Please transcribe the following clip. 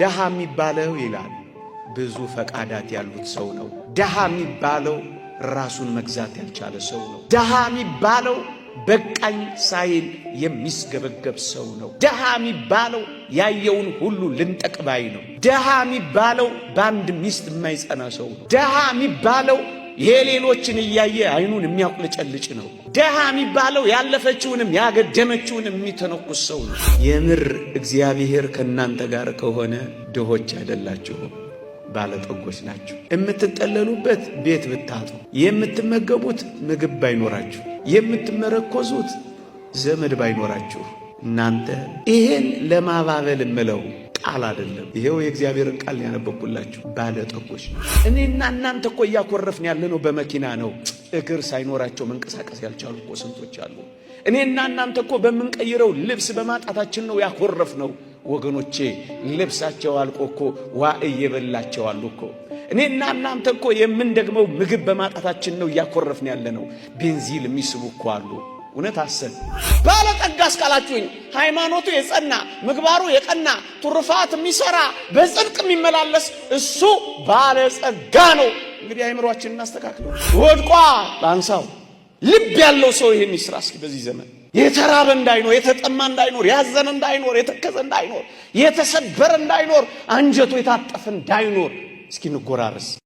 ደሃ የሚባለው ይላል ብዙ ፈቃዳት ያሉት ሰው ነው። ደሃ የሚባለው ራሱን መግዛት ያልቻለ ሰው ነው። ደሃ የሚባለው በቃኝ ሳይል የሚስገበገብ ሰው ነው። ደሃ የሚባለው ያየውን ሁሉ ልንጠቅ ባይ ነው። ደሃ የሚባለው በአንድ ሚስት የማይጸና ሰው ነው። ደሃ የሚባለው የሌሎችን እያየ አይኑን የሚያቁለጨልጭ ነው። ደሃ የሚባለው ያለፈችውንም ያገደመችውንም የሚተነኩስ ሰው ነው። የምር እግዚአብሔር ከእናንተ ጋር ከሆነ ድሆች አይደላችሁም፣ ባለጠጎች ናችሁ። የምትጠለሉበት ቤት ብታጡ፣ የምትመገቡት ምግብ ባይኖራችሁ፣ የምትመረኮዙት ዘመድ ባይኖራችሁ፣ እናንተ ይሄን ለማባበል እምለው ቃል አይደለም። ይሄው የእግዚአብሔርን ቃል ያነበብኩላችሁ። ባለጠጎች ነው። እኔና እናንተ እኮ እያኮረፍን ያለነው በመኪና ነው። እግር ሳይኖራቸው መንቀሳቀስ ያልቻሉ እኮ ስንቶች አሉ። እኔና እናንተ እኮ በምንቀይረው ልብስ በማጣታችን ነው ያኮረፍነው። ወገኖቼ፣ ልብሳቸው አልቆ እኮ ዋ እየበላቸው አሉ እኮ። እኔና እናንተ እኮ የምንደግመው ምግብ በማጣታችን ነው እያኮረፍን ያለ ነው። ቤንዚል የሚስቡ እኮ አሉ። እውነት አሰብ ባለጠጋ እስካላችሁኝ ሃይማኖቱ የጸና፣ ምግባሩ የቀና፣ ትሩፋት የሚሰራ፣ በጽድቅ የሚመላለስ እሱ ባለጸጋ ነው። እንግዲህ አይምሯችን እናስተካክለው። ወድቋ ላንሳው። ልብ ያለው ሰው ይህን ይስራ እስኪ። በዚህ ዘመን የተራበ እንዳይኖር፣ የተጠማ እንዳይኖር፣ ያዘነ እንዳይኖር፣ የተከዘ እንዳይኖር፣ የተሰበረ እንዳይኖር፣ አንጀቱ የታጠፈ እንዳይኖር እስኪ እንጎራረስ።